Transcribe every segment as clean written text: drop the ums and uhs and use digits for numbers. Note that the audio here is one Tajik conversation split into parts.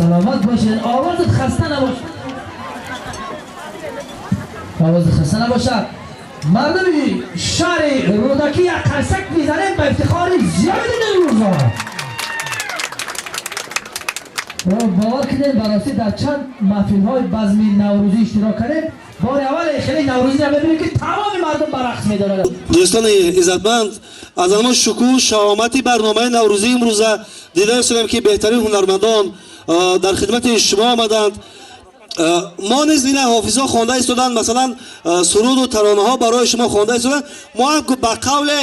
Саломат бошед, овозат хаста набошад, овозат хаста набошад. Мардуми шаҳри Рӯдакӣ, як қарсак мезанем ба ифтихори Зиёдиддин Мирзо. Бовар кунед, ба ростӣ дар чанд маҳфилҳои базми наврӯзӣ иштирок кардем, бори аввал хеле наврӯзӣ мебинем, ки тамоми мардум ба рақс медорад. Дӯстони иззатманд, аз ҳамон шукӯҳу шаҳомати барномаи наврӯзии имрӯза дида истодем, ки беҳтарин ҳунармандон дар хидмати шумо омаданд. Мо низ ина ҳофизҳо хонда истоданд, масалан, суруду таронаҳо барои шумо хонда истоданд. Мо ҳам ба қавле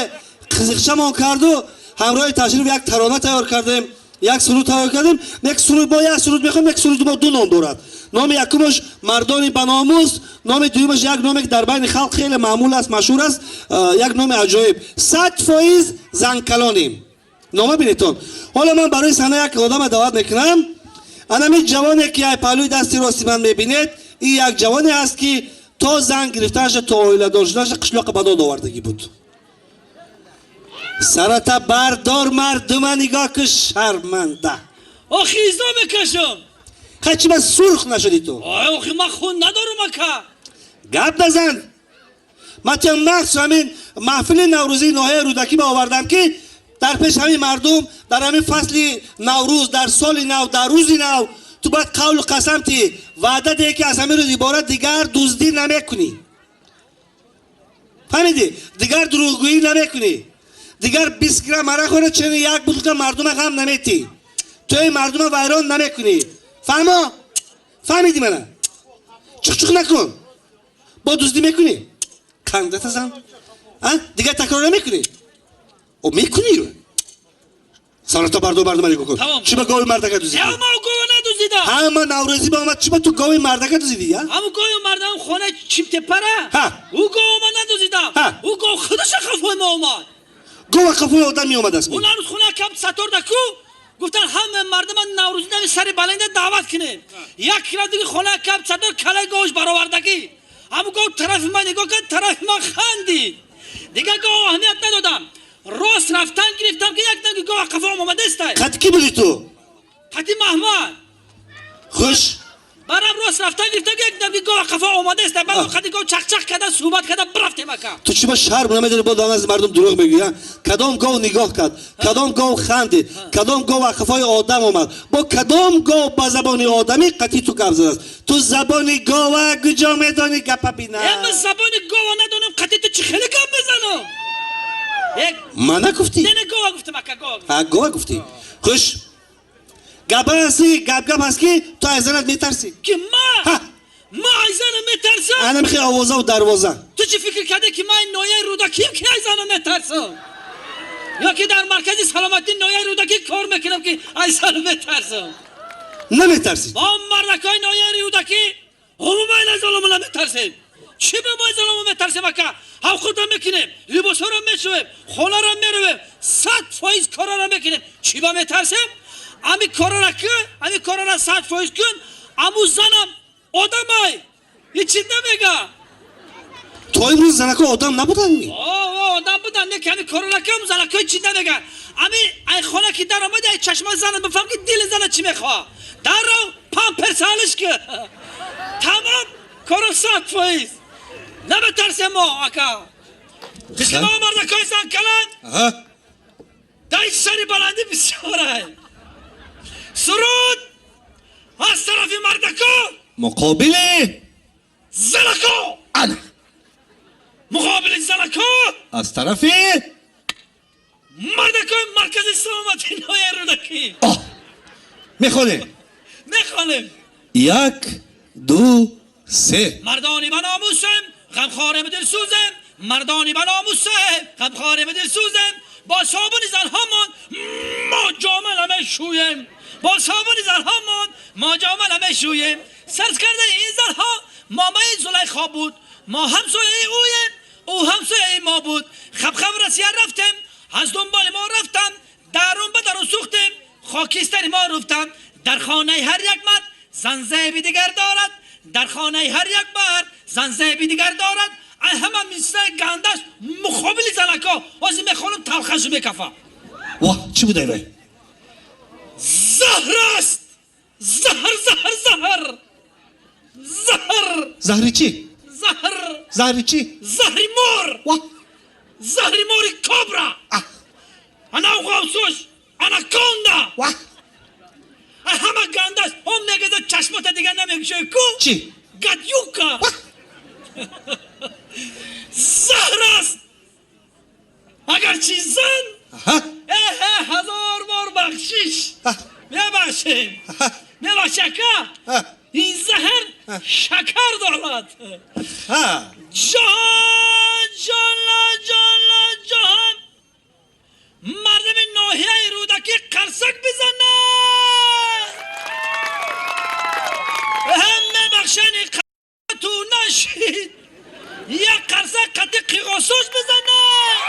қизиқчамон карду ҳамроҳи ташриф як тарона тайёр кардем, як суруд тайёр кардем. Як суруд, мо як суруд мехоҳем, як суруди мо ду ном дорад. Номи якумаш «Мардони баномус», номи дуюмаш як номе, ки дар байни халқ хеле маъмул аст, машҳур аст, як номи аҷоиб: «100% занкалонем». Нома бинетон. Ҳоло ман барои саҳна як одама даъват мекунам. Анами ҷавоне, ки ай паҳлӯи дасти рости ман мебинед, ин як ҷавоне аст, ки то зан гирифтанаша, то оиладор шуданаша қишлоқа ба дод овардагӣ буд. Сарата бардор, мардума нигоҳ ку, шарманда. Охи, изо мекашам. Хай, чӣ ба сурх нашудӣ ту? Ой, охи, ман хун надорам, ака. Гап назан. Ман тя махсус ҳамин маҳфили наврӯзии ноҳияи Рӯдакӣ ба овардам, ки дар пеш ҳамин мардум, дар ҳамин фасли Наврӯз, дар соли нав, дар рӯзи нав ту бояд қавлу қасам тӣ, ваъда деҳ, ки аз ҳамин рӯз иборат дигар дуздӣ намекунӣ. Фаҳмидӣ? Дигар дурӯғгӯӣ намекунӣ, дигар 20 грамм арақ хӯра, чени як бутылка мардума ғам наметӣ, тӯи мардума вайрон намекунӣ. Фаҳмо? Фаҳмидӣ мана? Чуқчуқ накун. Бо дуздӣ мекунӣ, кандата зан. Дигар такрор намекунӣ? О, мекунӣ. Сарата бардор, мардума нигоҳ кун. Тамом. Чӣ ба гови мардака дуздидӣ? Я, ма гова надуздидам. Ҳама наврӯзӣ ба омад, чӣ ба ту гови мардака дуздидӣ, я? Ҳаму гови мардам хона Чимтепара. Ҳа. Ӯ гова ма надуздидам. Ҳа. Ӯ гов худаша қафои ма омад. Гова қафои одам меомадааст? Он рӯз хона кам саторда ку гуфтан, ҳама мардума наврӯзӣ нави сари баланда даъват кунем. Як кира диги хона кам сатор калаи говш баровардагӣ. Ҳаму гов тарафи ман нигоҳ кард, тарафи ман хандид. Дигар гов аҳамият надодам. Рост рафтан гирифтам, ки як данги гова қафоам омадестай. Қати кӣ будӣ ту? Қати Маҳмад. Хуш. Барам рост рафтан гирифтам, ки як данги гова қафо омадестай. Баъд қати гов чақчақ карда, суҳбат карда бирафтем, ака. Ту чӣ ба шарм намедорӣ, бо дар назди мардум дурӯғ мегӯӣ, а? Кадом гов нигоҳ кард, кадом гов хандид, кадом гов қафои одам омад, бо кадом гов ба забони одамӣ қати ту гап задааст? Ту забони гова куҷо медонӣ, гапа бина. Э, ман забони гова надонам, қати ту чӣ хеле гап мезанам? Як Ма нагуфтӣ? Не, гова гуфтам, ака, гова гуфтам. А, гова гуфтӣ. Хуш, гапа ҳасти, гап гап ҳаст, ки ту аз занат метарсӣ. Ки ма? Ҳа. Ма аз занам метарсам? Анам хел овозаву дарвоза. Ту чӣ фикр кардӣ, ки ман ноҳияи Рӯдакием, ки аз занам метарсам, ё ки дар маркази саломатии ноҳияи Рӯдакӣ кор мекунам, ки аз занам метарсам? Наметарсӣ? Мо мардакои ноҳияи Рӯдакӣ умуман аз заномо наметарсем. Чӣ ба мо аз заномо метарсем, ака? Ҳавқудро мекунем, либосҳоро мешӯем, хонаро мерӯем, 100% корро мекунем. Чӣ ба метарсем? Ами корора кун, ами корора 100% кун, аму занам одамай, ҳечи намега. То имрӯз занако одам набуданд? Одам будан, не ки ами корора кун, занакои чӣ намега. Ами ай хона ки дар омади, ай чашма зана бифаҳм, ки дили зана чӣ мехоҳа. Даррав памперс ҳалиш ки, тамом, коро 100%. Наметарсем мо, ака, мисли мо мардакои зан калан дар сари баландӣ бисёрай. Суруд аз тарафи мардако муқобили занако. Ана. Муқобили занако. Аз тарафи мардакои маркази саломатии ноҳияи Рӯдакӣ. Мехонем. Мехонем. Як, ду, се. Мардони ба номусем, ғамхорем, дилсӯзем, мардони ба номусем, ғамхорем, дилсӯзем, бо собуни занҳомон мо ҷома намешӯем, бо собуни занҳомон мо ҷома намешӯем. Сарз кардаи ин занҳо момаи Зулайхо буд, мо ҳамсояи ӯем, ӯ ҳамсояи мо буд. Хабхаб Россия рафтем, аз дунболи мо рафтанд, дарун ба дарун сӯхтем, хокистари мо руфтанд. Дар хонаи ҳар як мард зан зеби дигар дорад, дар хонаи ҳар як мард зан зеби дигар дорад. Ай ҳама мисраи гандаш муқобили занако. Ҳозир мехонам, талхашу мекафа. Ва чӣ будай вай? Заҳр аст, заҳр. Заҳри чӣ? Заҳр. Заҳри чӣ? Заҳри мор. Ва. Заҳри мори кобра. Ана ғовсуш, анаконда. Ва. Ҳама гандаш, он мегазад чашмота дига намекушои ку? Чӣ? Гадюка. Заҳр аст. Агарчи зан, ҳазор бор бахшиш. Мебахшем. Мебахш ака. Ин заҳр шакар дорад. Ҷаҳон, ҷонла, ҷонла, ҷаҳон. Мардами ноҳияи Рӯдакӣ қарсак бизанад. Ҳам мебахшани ту нашид. Як қарсак қадди қиғосош бизанад.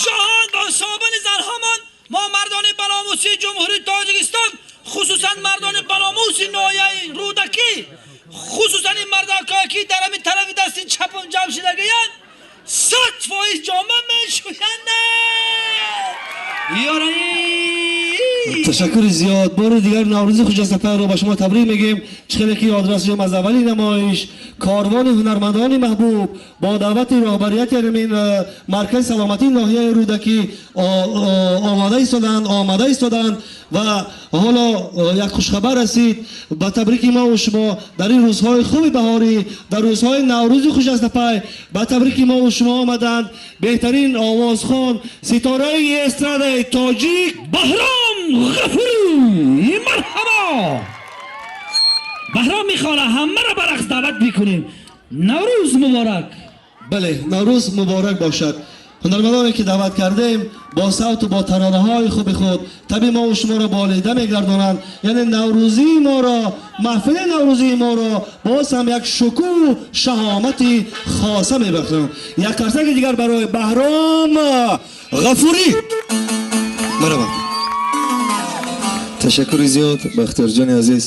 Ҷаҳон бо собуни занҳомон мо мардони баломусии Ҷумҳурии Тоҷикистон, хусусан мардони баломуси ноҳияи Рӯдакӣ, хусусан ин мардакое ки дар ҳамин тарафи дасти чапам ҷамъ шудагиянд, 100% ҷома мешӯянд. Ёраи. Ташаккури зиёд. Бори дигар Наврӯзи Хуҷастапайро ба шумо табрик мегӯем. Чӣ хеле ки ёдрас шудем аз аввали намоиш, корвони ҳунармандони маҳбуб бо даъвати роҳбарияти ҳамин маркази саломатии ноҳияи Рӯдакӣ омода истоданд ва ҳоло як хушхабар расид ба табрики мо ва шумо дар ин рӯзҳои хуби баҳорӣ, дар рӯзҳои Наврӯзи Хуҷастапай ба табрики мо ва шумо омаданд беҳтарин овозхон, ситораи эстрадаи тоҷик Баҳром Ғафурӣ. Марҳабо. Баҳром мехоҳад ҳамаро ба рақс даъват мекунем. Наврӯз муборак. Бале, Наврӯз муборак бошад. Ҳунармандоне ки даъват кардем бо савту бо таронаҳои хуби худ таби мо ва шуморо болида мегардонанд. Яъне наврӯзии моро, маҳфили наврӯзии моро боз ҳам як шукӯҳу шаҳомати хоса мебахшанд. Як қарсаки дигар барои Баҳром Ғафурӣ. Марҳабо. Ташаккури зиёд, Бахтиёрҷони азиз.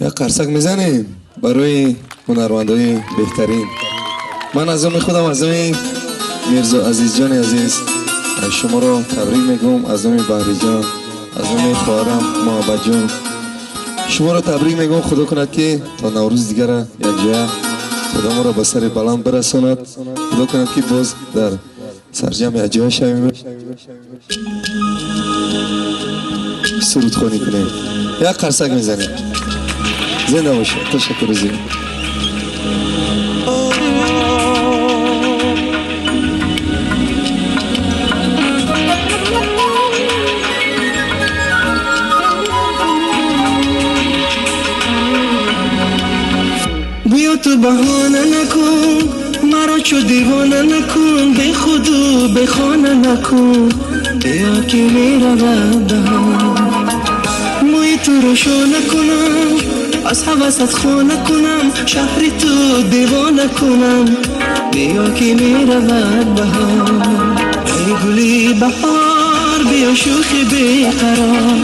Як қарсак мезанем барои ҳунармандои беҳтарин. Ман аз номи худам, аз номи Мирзо Азизҷони азиз шуморо табрик мегӯм, аз номи Баҳриҷон, аз номи хоҳарам Муҳаббатҷон шуморо табрик мегӯм. Худо кунад ки то Наврӯзи дигара якҷоя Худо моро ба сари баланд бирасонад. Худо кунад ки боз дар сарҷамъ якҷоя шавем, сурудхонӣ кунем. Як қарсак мезанем. Зинда бошед. Ташаккури зиёд. Биё ту баҳона накун, маро чу девона накун, бехуду бехона накун, биё ки меравад баҳор. Мӯи туро шона кунам, аз ҳавасат хона кунам, шаҳри ту девона кунам, биё ки меравад баҳор. Эй гули баҳор, биё шӯхи беқарор,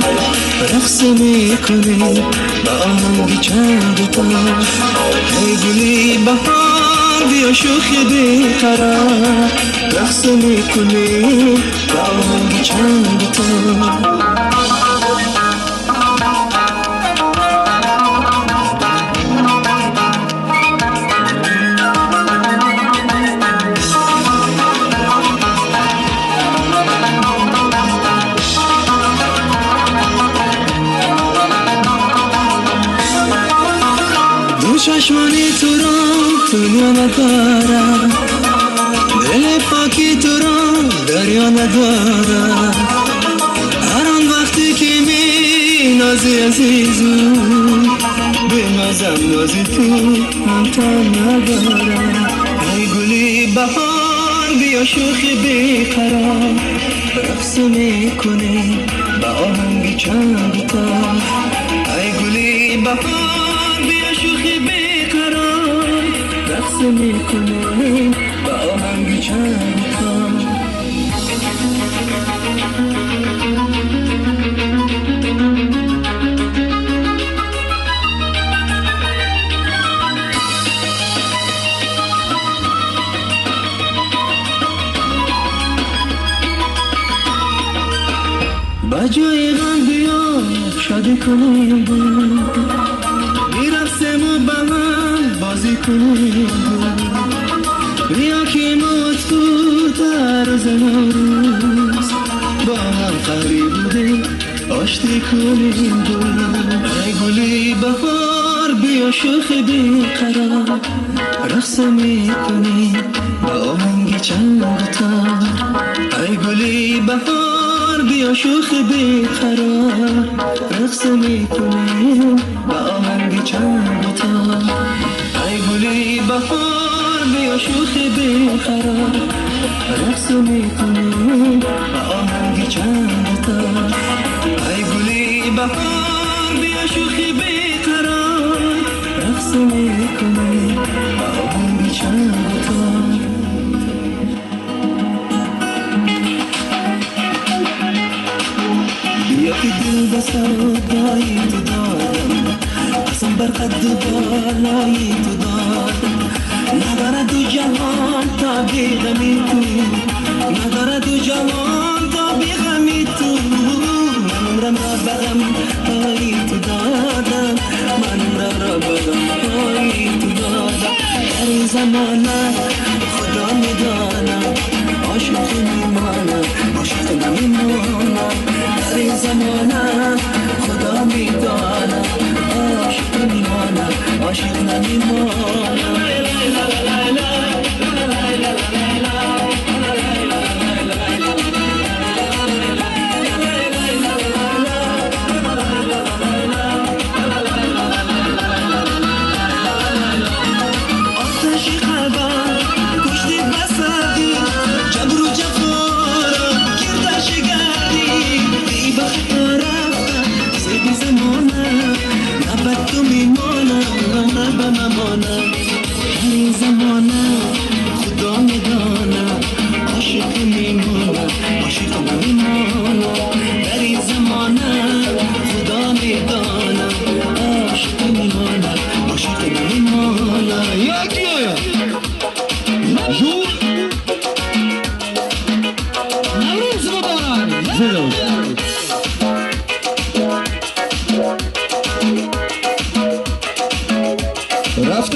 рақс мекунӣ ба оҳанги чанги тор. Эй гули баҳор, биё шӯхи беқарор, рақс мекунӣ ба оҳанги чанги тор. Чашмони туро дунё надорад, дили поки туро дарё надорад. Ҳар он вақте ки менозӣ азизу, бенозам нози ту ҳамто надорад. Эй гули баҳор, биё шӯхи беқарор, рақс мекунӣ ба оҳанги чанги тор. Эй гули баҳор, биё шӯхи беқарор, рақс мекунӣ ба оҳанги чанги тор. Ба ҷои ғам биё шодӣ кунем, бирақсему ба بازی کنیم بیا که ما تو در روز نوروز با هم قهری بودیم آشتی کنیم ای گلی بهار بیا شوخ بیقرار رقص میکنیم با آهنگ چنگ و تار ای گلی بهار بیا شوخ بیقرار رقص میکنیم با آهنگ چنگ و تار ای گلی بهار بیا شوخ بیقرار رقص میکنیم با آهنگ چنگ و تار ای گلی بهار بیا شوخ بیقرار رقص میکنیم با آهنگ چنگ و تار بیا که دل به سودای تو دادم قسم بر قد بالای تو دادم ندارد دو جهان تا بی غمی تو ندارد دو جهان تا بی غمی تو من عمرم را به غم های تو دادم من عمرم را به غم های تو دادم در این زمانه خدا میدانم عاشق میمانم عاشق نمیمانم در این زمانه خدا میدانم عاشق میمانم عاشق نمیمانم آتش قلبم کشتی بسدی جبر و جفا را گردش گردی بی بخت رفتم زیب زمانه نه به تو میمانم نه به ممانم در این زمانه خدا میدانم عاشق میمانم عاشق نمیمانم در این زمانه خدا میدانم عاشق میمانم عاشق نمیمانم یکی آیا جور نوروز مبارک زنده باش. رفت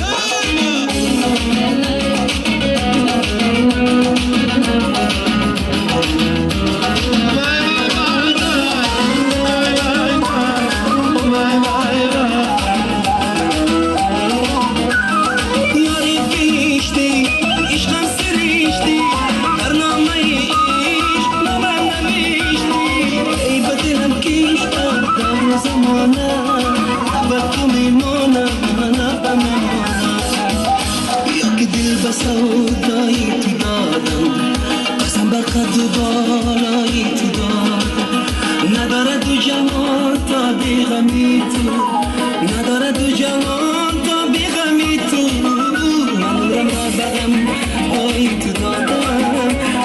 یاری بهشتی عشقم سرشتی در نامه عشق نامم نوشتی ای به دلم کشتم در زمانه به تو میمانم نه به ممانم بیا که دل به سودای تو دادم قسم بر قد و بالای تو دادم ندارد دو جهان تا بی غمی تو ندارد دو جهان تا بی غمی تو من عمرم را به غم های تو دادم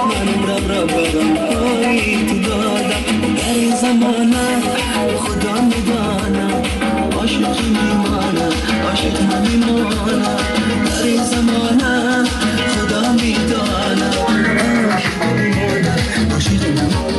من عمرم را به غم های تو دادم در این زمانه خدا میدانم عاشق میمانم عاشق نمیمانم در این زمانه خدا میدانم عاشق میمانم عاشق نمیمانم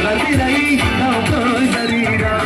غربی او دریرا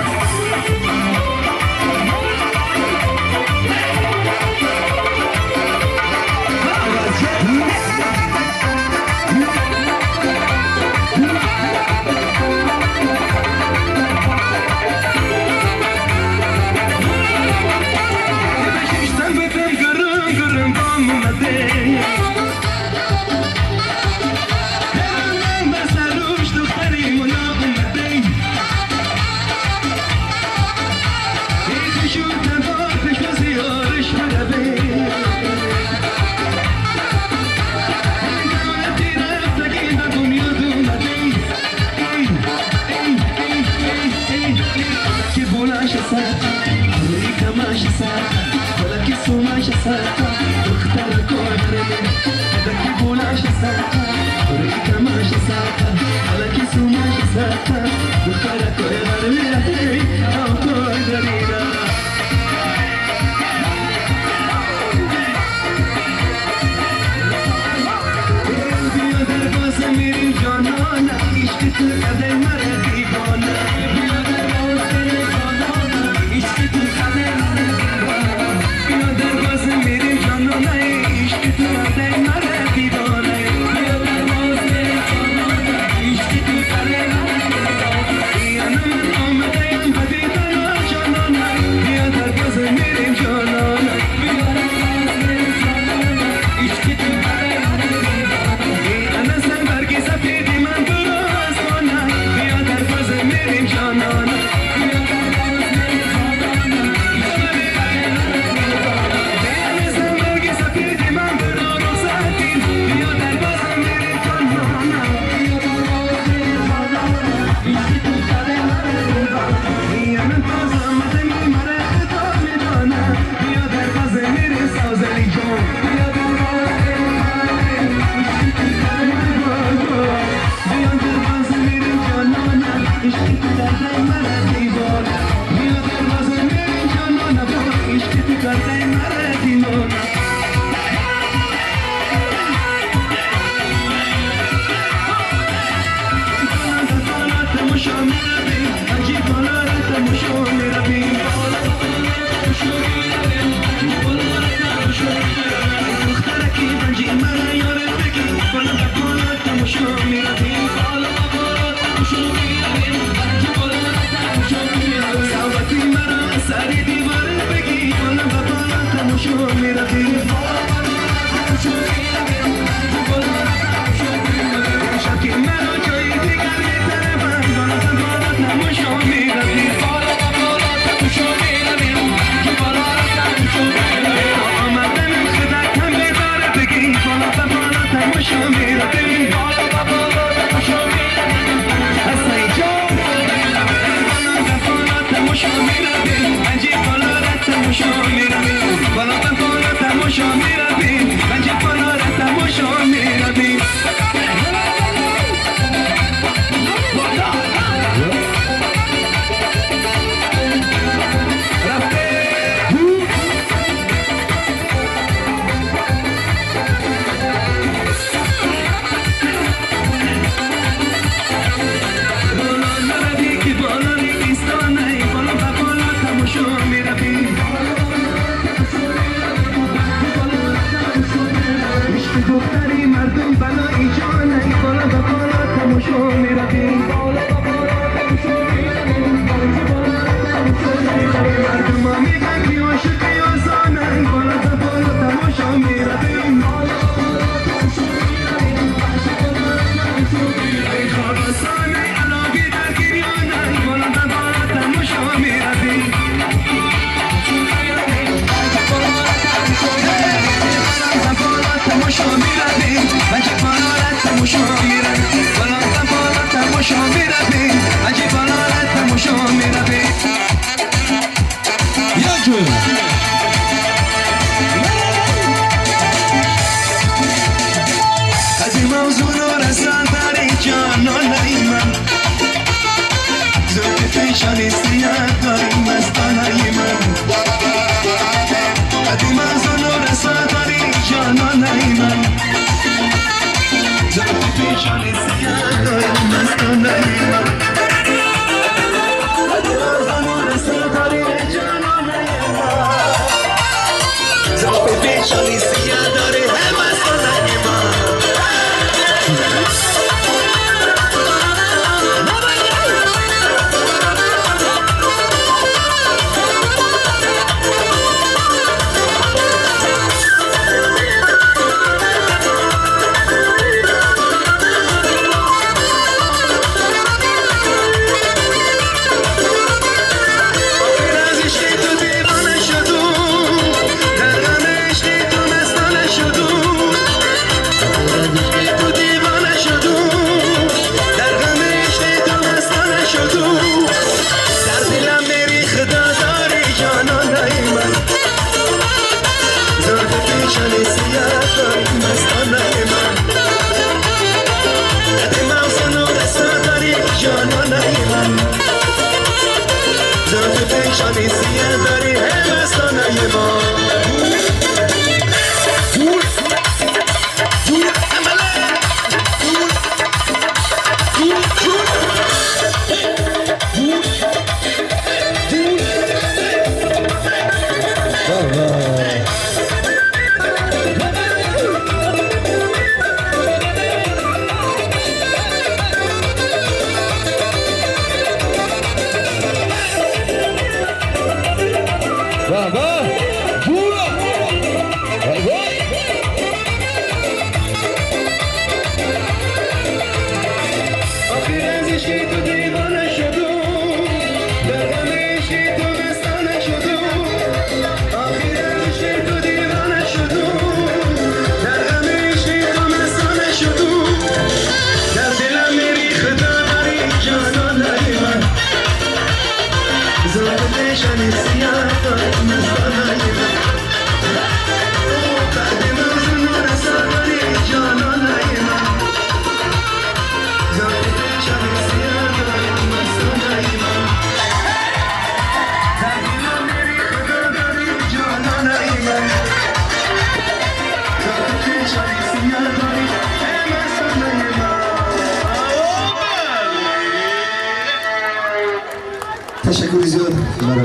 جان سیاه دارم مستانه من.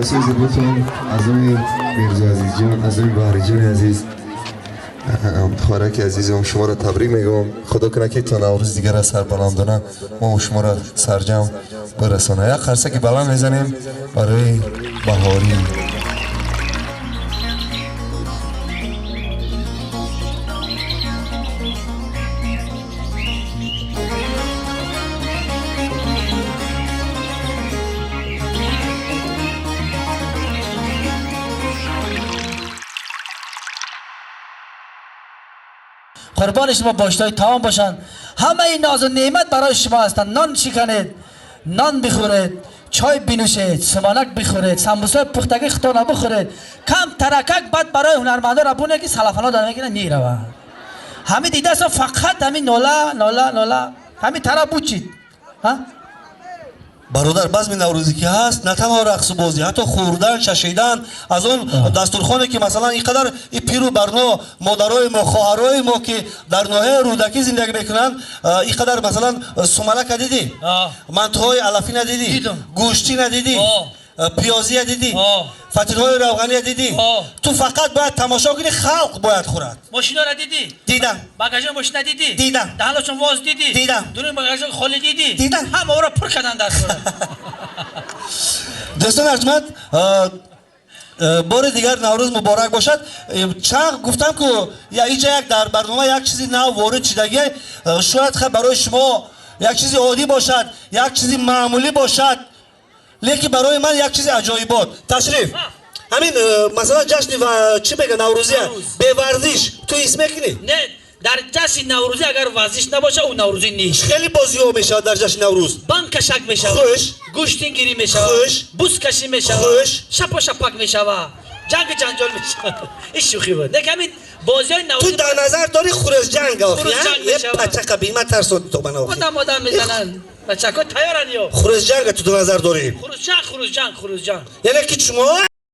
либосҳои зеботон, аз номи Мирзо Азизҷон, аз номи Баҳриҷони азиз, хоҳараки азизам, шуморо табрик мегӯям. Худо кунад ки то Наврӯзи дигар сарбаландона мо шуморо сарҷамъ барасонад. Як қарсаки баланд мезанем барои Баҳорӣ. قربان شما باشتای تمام باشند. همه این ناز و نعمت برای شما هستند. نان شکنید، نان بخورید، چای بنوشید، سمانک بخورید، سمبوسه پختگی خودتان بخورید. کم ترکک بعد برای هنرمندا را بونه که سلفنا داره میگیرن میروند. همه دیده است فقط همین ناله ناله ناله همین طرف بوچید. ها؟ Бародар, базми наврӯзӣ ки ҳаст, на танҳо рақсу бозӣ, ҳатто хӯрдан, чашидан аз он дастурхоне ки масалан ин қадар и пиру барно, модарои мо, хоҳарои мо ки дар ноҳияи Рӯдакӣ зиндагӣ мекунанд, ин қадар масалан сумалака дидӣ, мантуҳои алафина дидӣ, гӯштина дидӣ, пиёзия дидӣ, фатирҳои равғания дидӣ. Ту фақат бояд тамошо кунӣ, халқ бояд хӯрад. Мошинаро дидӣ? Дидам. Багажи мошина дидӣ? Дидам. Даҳанашон воз дидӣ? Дидам. Дуруни багажи холӣ дидӣ? Дидам. Ҳама ӯро пур карданд дар сурат. Дӯстон арҷманд, бори дигар Наврӯз муборак бошад. Чанд гуфтам ку инҷа як дар барнома як чизи нав ворид шудагӣ, шояд барои шумо як чизи оддӣ бошад, як чизи маъмулӣ бошад, лекин барои ман як чизи аҷоибот. Ташриф. Ҳамин масалан ҷашни чӣ мега Наврӯзия беварзиш ту ҳис мекунӣ? Не, дар ҷашни Наврӯзӣ агар варзиш набошад, ӯ Наврӯзӣ нест. Хеле бозиҳо мешавад дар ҷашни Наврӯз. Банкашак мешавад, хуш, гӯштингирӣ мешавад, хуш, бузкашӣ мешавад, хуш, шапо шапак мешавад, ҷангу ҷанҷол мешавад. Ин шӯхӣ буд. Лекин ҳамин бозиҳои Наврӯзӣ ту дар назар дорӣ хурӯсҷанг охи, пачақа бима тарсоди то ман охи. Одам одам мезананд. Бачако тайёранд ё? Хурӯсҷанга ту дар назар дорӣ? Хурӯсҷанг, хурӯсҷанг, хурӯсҷанг. Яъне ки шумо